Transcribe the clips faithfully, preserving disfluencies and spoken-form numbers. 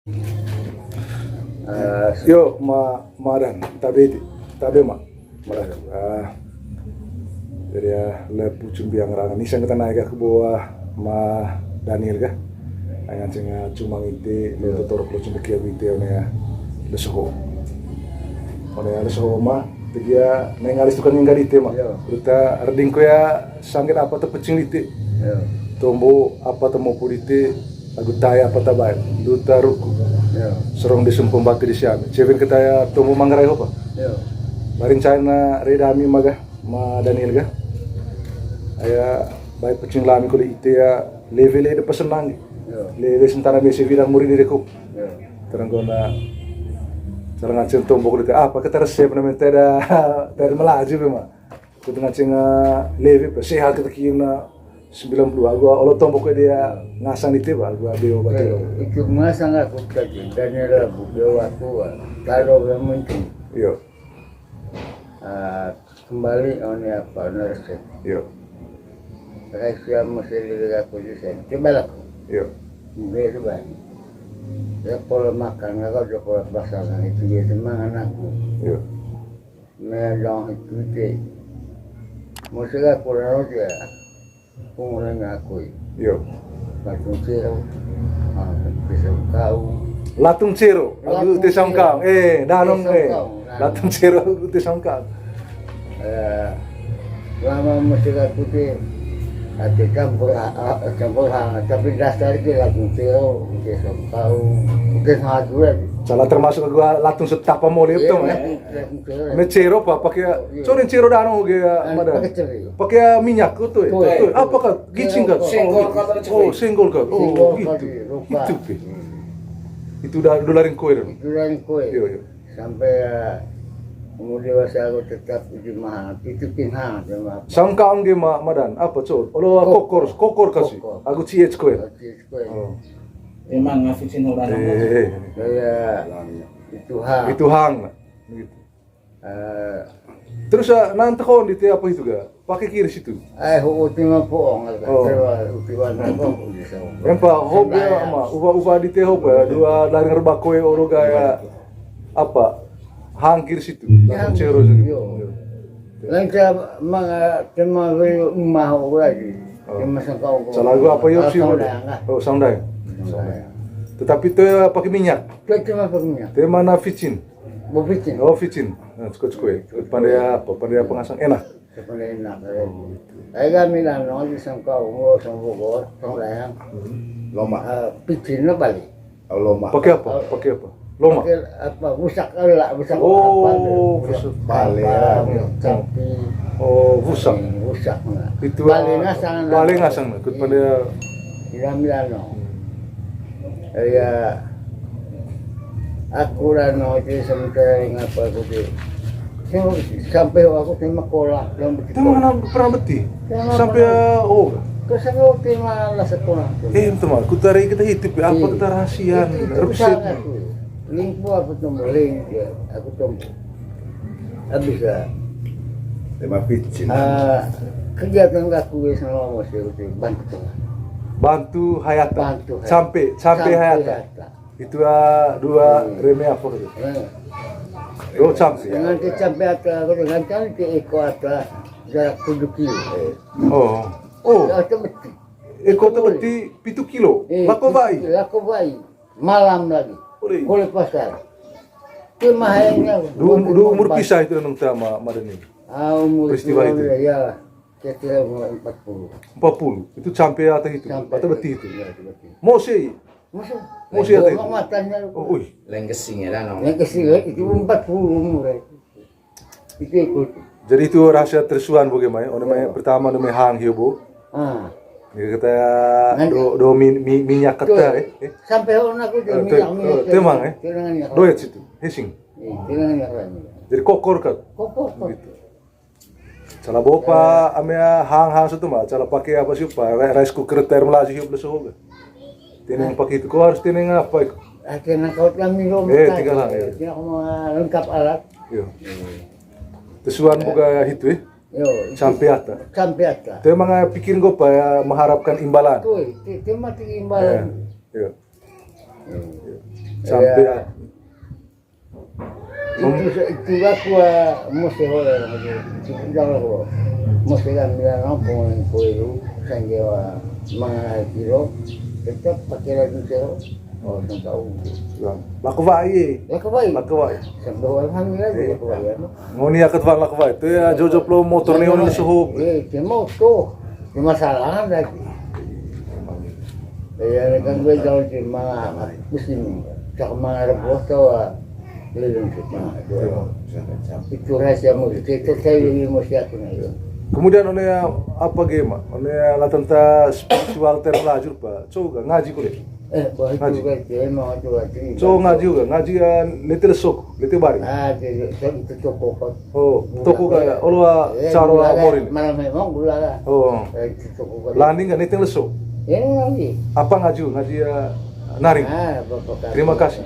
Eh, yo, ma, madan, tabe, tabe ma, madan. Ah, jadi ya, lepu cumbiang rangan. Nisang kita naik ke bawah ma Daniel kah? Angan cuma ite, lo totorok lo cuma kia ite, one ya, lesoho. One ya, lesoho ma, dia nengalis tukang yang gadite ma. Yo. Ruta reding ko ya, sanggen apa tepecing dite. Yo. Tombo apa temopo dite, agu tai apa tabai, duta ruku. Yo. Serong di sempom batu di siami. Cewek ketaya tombo manggarai hopa. Yo. Barin China reda ami maga, ma Daniel ga. Aya baik pecing lami kuli ite ya, leve le de pesenang. Yo. Leve sentara mese bidang muri di deku. Yo. Terang gona, terang acen tombo kuli te, apa kita resep namanya tidak, tidak melaju memang. Kutengah cenga leve pe sehat kita kina sembilan puluh. Agu olo tombo ke dia ngasang di teba, agu abeo batu. Eh, itu ngasang aku tadi, dan ada bukti aku, ah, taruh yang penting. Yo. Ah, kembali, oh, ini apa, nurse. Yo. Kayak siapa masih diri aku di sini. Coba lah. Yo. Dia coba. Ya, pola makan, nggak kau coba pasangan itu dia semangat aku. Yo. Mea dong itu te. Musik aku rano dia. Aku mulai ngakui. Yo. Latung cero. Ah, pisau kau. Latung cero, aku te sangkang. Eh, danong, eh. Latung cero, aku te sangkang. Eh, lama musik aku te. Ate campur, ah, ah, campur hang, tapi dasar ke latung cero, pisau kau. Mungkin sangat dua. Salah termasuk gua latung setapa mau liptung, eh. Ame cero pa, pakai, sorry, cero dano ge, madan. Pakai minyak ko tu, eh. Apa ka? Gicing ka? Senggol ka, oh, senggol ka. Oh, itu. Itu, pi. Itu udah, udah laring koe. Itu laring koe. Yo, yo. Sampai, eh, umur dewasa aku tetap di mahal. Itu kin hang, sama apa. Sangka ong ge ma-, madan. Apa, cot? Olo kokor, kokor kasih. Aku C H koe. C H koe. Oh. Emang ngafisin orang. Eh. Kayak itu hang. Itu hang. Gitu. Eh, terus, ah, nang tekon di te apa itu ga? Pakai kiri situ. Eh, hu uti ma puong. Oh. Uti wan apa di sana. Empa hob ya, ama, uba-uba di te hob ya, dua laring rebako ya, oro gaya apa? Hangkir situ. Ya, langsung cero situ. Yo. Lanca manga tema beri umah lagi. Oh. Tema sangkau. Salah gua apa yo sih? Oh, soundai. Tetapi te pakai minyak. Te cuma pakai minyak. Te mana vicin? Bo vicin. Oh, vicin. Nah, cukup, cukup ya. Pandai apa? Pandai apa ngasang? Enak. Pandai enak, eh. Oh, gitu. Ai kami lah, no, di sangkau, oh, sangkau, sangkau. Loma. Eh, vicin lo balik. Oh, loma. Pakai apa? Pakai apa? Loma. Pakai apa? Busak, eh, lah, busak. Oh, apa, busak. Bale, ya. Sapi. Oh, busak. Hmm, busak, nah. Itu, bale ah, ngasang, bale ngasang, nah. Ikut pada. Iya, Milano. Hmm. Iya. Aku rano itu sementara ngapa aku di. Sampai aku terima kolah, yang begitu. Itu mana pernah beti? Sampai, oh. Ke sana terima lah sekolah. Eh, itu mah, ku tarik kita hidup, apa kita rahasia, repset. Lingku aku tumbuh, ling, ya, aku tumbuh. Habis ya. Tema vicin. Ah, kegiatan aku ya sama masih itu bantu. Bantu hayata. Bantu hayata. Sampai, sampai hayata. Itu, ah, dua reme apa gitu? Eh. Oh, sampai. Dengan ke sampai ata, aku dengan kan ke eko ata, jarak tujuh kilo. Oh. Oh. Ya, itu betul. Eko tebeti pitu kilo. Eh, lako wai. Lako wai. Malam lagi. Kole pasar. Ke mahainya. Dua, dua umur pisah itu nang sama Madani. Ah, umur peristiwa itu. Ya, kira-kira umur empat puluh. Empat puluh. Itu sampai atau itu? Sampai atau beti itu? Ya, itu beti. Mosi. Mosi. Mosi atau itu? Matanya. Oh, ui. Lengkesing ya, no? Lengkesing ya, itu empat puluh umur ya. Itu ikut. Jadi itu rahasia tersuan bagaimana? Ono mai pertama, ono mai hang hio bo. Ah. Ni kata do, do mi-, mi-, minyak kata, eh. Sampai ono aku minyak, minyak. Temang, eh. Doet situ, hesing. Iya, tenang ya, Ran. Jadi kokor kan? Kokor, kokor. Gitu. Salah bopa, ame hang-hang satu mah, salah pakai apa sih, Pak? Rice cooker, air melaju, hiup lesu. Tenang pakai itu, kau harus tenang apa itu? Ah, tenang kau kami lo. Eh, tinggal lah, ya. Tenang lengkap alat. Iya. Tersuan buka itu, eh. Yo, itu. Sampai ata. Sampai ata. Itu emang, eh, pikirin gue, Pak, ya, mengharapkan imbalan. Tuh, itu, itu mah tinggi imbalan. Iya. Iya. Sampai itu, itu aku, ah, mesti hola, mesti bilang aku. Mesti kan bilang aku, koe lu, sanggewa, manga kilo, tetap pakai lagi kilo. Oh, sangkau. Lah, lah kawai. Lah kawai. Lah kawai. Sampai alhamdulillah, lah kawai, ya. Ngoni akad van lah kawai. Itu ya, jojo plo motor nih, ngoni suhu. Eh, cuma tuh. Cuma salah lagi. Ya, kan gue jauh di mana, pusing. Cak mana ada bos tahu, ah. Leleng kita. Itu rahasia mau kita, saya ini mau siapin aja. Kemudian, one apa game? One latan ta spiritual terlajur, Pak. Coba ngaji kuliah. Eh, bah, itu ngaji. Kan, dia emang itu ngaji. So, ngaji juga, ngaji, eh, lete lesok, lete bari. Ah, dia, dia, dia itu toko kan. Oh, toko kan, olo, ah, eh, caro gula, morin. Malam memang gula lah. Oh. Eh, itu toko kan. Landing kan, lete lesok. Ya, ngaji. Apa ngaji, ngaji, eh, naring. Ah, Bapak. Terima kasih.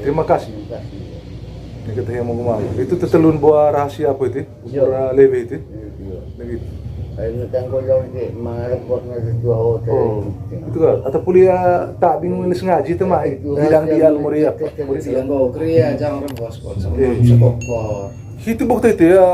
Terima kasih. Terima kasih. Ini kita yang mau kemana? Itu tetelun buah rahasia apa itu? Iya. Pura lebe itu. Iya, iya. Lagi. Ayo, tangko jauh sih, mangarep bos nasi dua hotel. Oh, itu kan. Atau kuliah tak bingung ini sengaja itu mah. Itu bidang rahasia dia, mau dia apa? Mau dia. Yang kau kria, jangan rebos kok, sama sekokor. Itu bukti itu ya,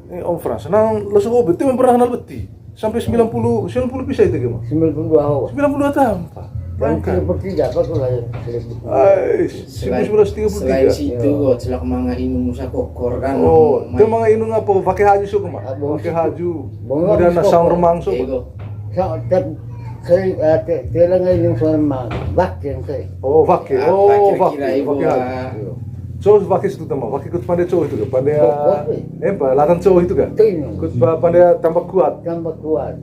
ini Om Frans. Nang lo sekolah itu yang pernah kenal beti. Sampai sembilan puluh, sembilan puluh bisa itu gimana? Sembilan puluh dua ho. Sembilan puluh dua tahun, Pak. Kan bangka. Seribu tiga apa tuh lahir? Seribu. Ai, seribu sembilan ratus tiga puluh tiga. Selain situ, kok, celak manga inung musa kokor kan. Oh, itu manga inung apa? Pakai haju sok, Mak? Ah, bong. Pakai haju. Bong. Kemudian sok, nasang remang sok. Iya, kok. Sa-, tet-, sering, eh, te-, telang inung sok remang. Bak yang saya. Oh, pakai. Ah, oh, pakai, pakai, kira ibu, pakai haju. Ah. Iya. So, pakai situ teman. Pakai ikut pandai cowok itu, pandai, ah, eh, apa, latan cowok itu kan? Ikut pa-, pandai tambah kuat. Tambah kuat.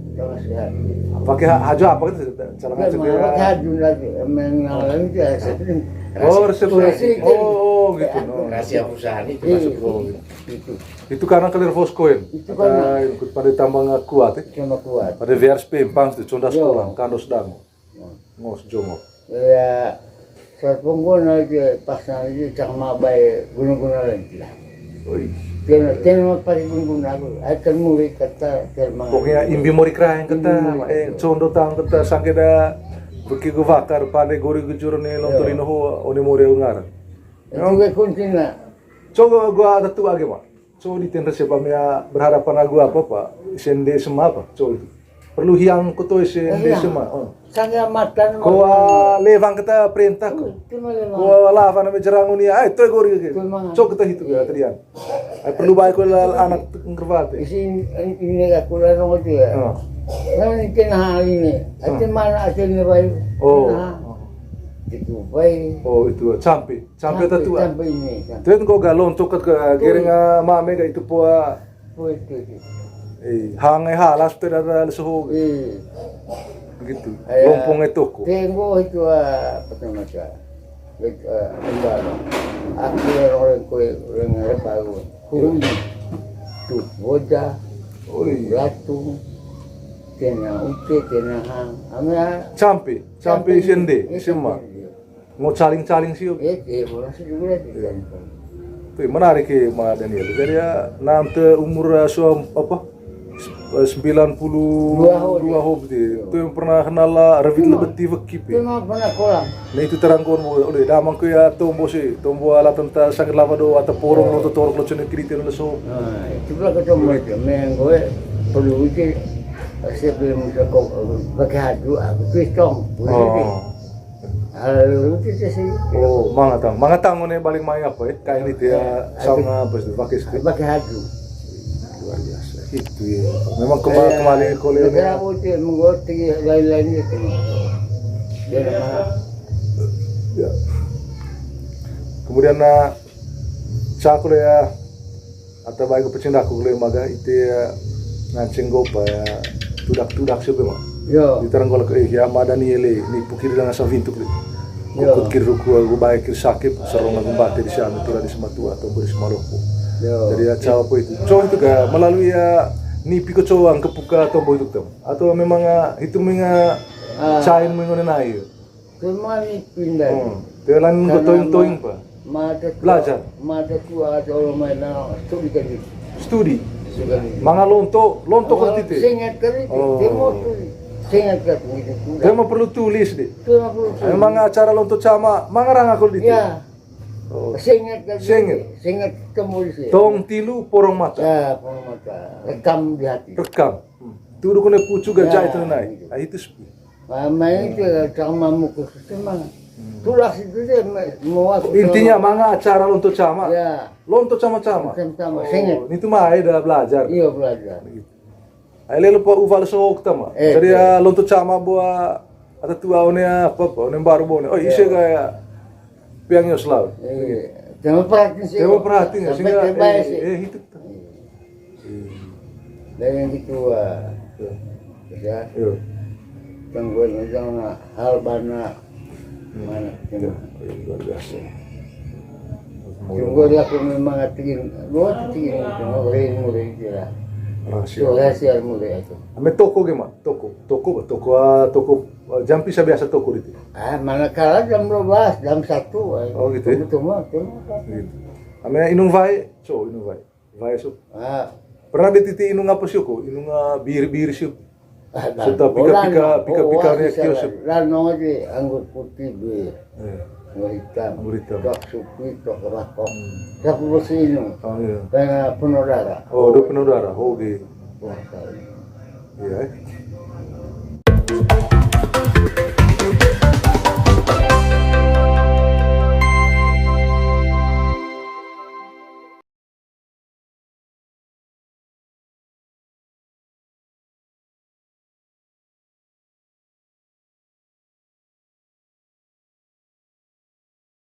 Pakai ha-, haju apa gitu? Cara ngajar dia. Pakai haju lagi, main yang lain itu ya, sering. Oh, resep. Resep. Oh, oh, gitu. Ya, no. Rahasia perusahaan itu. Iya. Masuk, oh, gitu. Itu. Itu karena kalian foskoin. Itu karena. Ada ikut pada tambang kuat, ya. Tambang kuat. Pada V R S P empang itu, condas kolang, kandos dango. Ngos jongok. Ya, sarpong gua na aja, pas na aja, cak mabai gunung-gunung lain lah. Oi. Tiap, tiap mau pakai gunung-gunung aku. Ai, kan mulai kata, kan mang-. Pokoknya imbi mori kerang kata, imbi mori. Eh, condo tang kata, sangkeda beki gue bakar, pandai gori gue juru nih, lontor ino ho, one mori aku ngarang. Itu gue kunci na. Coba gua ada tuh age, Pak. So, di tenda siapa mea berhadapan lagu apa, Pak? Sende sema apa? So, itu. Perlu hiang koto sende sema. Oh. Sanga matan. Ko, ah, lewang kita perintah ko. Ko lewang. Ko lava na me jerang uni, ai, to gori ke. So, kita hitu ya, tadi ya. Ai, perlu baik ko la-, anak ngerwate. Isi ini aku la nong itu ya. Oh. Nah, ini kena hal ini. Ati mana asli ini baik. Oh. Nah. Itu baik. Oh, itu sampai. Sampai tatua. Sampai ini, sampai. Terus kok ga lontok ke, ke gereng, ah, mame ga itu poa. Oh, itu, itu. Eh, hang, eh, halas te dada lesoho. Eh. Gitu. Lompong itu ko. Tenggo itu, ah, apa namanya? Aku orang kue, orang apa, aku. Hulu. Tu boja. Oh, iya. Ratu. Tena ute, tena hang. Ame, ah. Sampai, sampai sende, sema. Ngo caling-caling sih. Iya, iya, boleh sih juga ya. Iya. Tapi menarik ya, Ma Daniel. Jadi ya, nanti umur, eh, suam-, apa, eh, sembilan puluh dua ho, ho berarti. Itu yang pernah kenal lah, Revit Lebeti Wekip ya. Itu mah pernah kolam. Nah, itu terang kon, oleh damang ku ya, tombo sih, tombo ala tentang sangat lama do, atau porong lo, torok lo, cene kiri, tene so. Nah, itu pula ketemu itu, main gue, perlu itu, saya belum bisa kok, pakai hadu, aku tuh tong, boleh sih. Oh. Halo, itu sih. Oh, mangatang. Mangatang ngone paling mai apa ya? Kayak ini dia, sama apa sih? Pakai sih. Pakai haju. Luar biasa. Itu ya. Memang kema-, kembali ke kuliah ini. Negara putih menggorti lain-lain itu. Dia nama. Ya. Kemudian, nah, sa kuliah Ata bae ko pecindaku le maga ite, eh, nganceng gopa, eh, tudak-tudak siapa, Ma? Yo. Di tarang golek, eh, ya, Ma Daniel, eh, ni pukir dengan savintuk le. Yo. Kukut kir ruku, aku bae kir sakit, sarong lagu bate di sana, tura di Sematua, atau di Semaloko. Yo. Jadi, ya, cawa apa itu? Cawa itu ga melalui, ya, ni piko cawa angke puka atau boy itu, atau memang, ah, itu menga cain mengenai. Kemari pindah. Hmm. Dia lain. Karena toing-toing, ma-, Pak. Mata tua, belajar. Mata tua atau orang main, nah, studi kan gitu. Studi? Studi kan gitu. Manga lonto, lonto kan tite? Sing ingat kali itu, dia mau studi. Seingat ka, gitu. Dia mau perlu tulis, Dik. Itu mah perlu tulis. Emang acara Lonto Cama, mangarang aku di itu. Ya. Oh. Seingat ka, seingat. Seingat kamu di sini. Tong tilu porong mata. Ya, porong mata. Rekam di hati. Rekam. Hmm. Tudu kone pucu gajah itu nai. Gitu. Ah, itu sepi. Mama itu ya, sama mukus itu mah. Hmm. Tulas itu dia me-, mau aku. Intinya sama. Manga acara Lonto Cama. Ya. Lonto Cama-Cama. Sama-sama. Oh, seingat. Ini tuh mah ada belajar. Iya, belajar. Gitu. Ai lelo pa uval sohok tama. Eh, jadi ya, Lonto Cama buat ata tua one apa apa, one baru bone. Oh, ise gaya piang yo selalu. Iya. Tema perhatian sih. Tema perhatian sih. Sampai sehingga, eh, eh, itu. Iya. Iya. Dan yang gitu, ah. Iya. Ya. Iya. Tangguhan aja na hal bana. Hmm. Mana? Iya. Iya, luar biasa. Tunggu lah, aku memang atingin, luar atingin, tunggu lain mulai kira. Rahasia. Itu rahasia mulai itu. Ame toko gimana? Toko, toko, toko, ah, toko, ah, jampi sabiasa toko di sini. Ah, mana kala jam dua belas, jam satu, eh. Oh, gitu ya? Tunggu, tunggu, tunggu. Gitu. Ame inung wae, so inung wae. Wae, so. Ah. Pernah di titi inung apa sih, kok? Inung, ah, bir-bir sih. Ah, dan serta pika-pika, pika-pika oh, reaksi bisa sih. Dan nong aja anggur putih, bir. Iya. Anggur hitam. Anggur hitam. Tok supi, tok rokok. Hmm. Siapa mesti inung? Oh, iya. Karena penuh darah. Oh, udah penuh darah. Oh, oke. Wah, tahu. Iya, eh.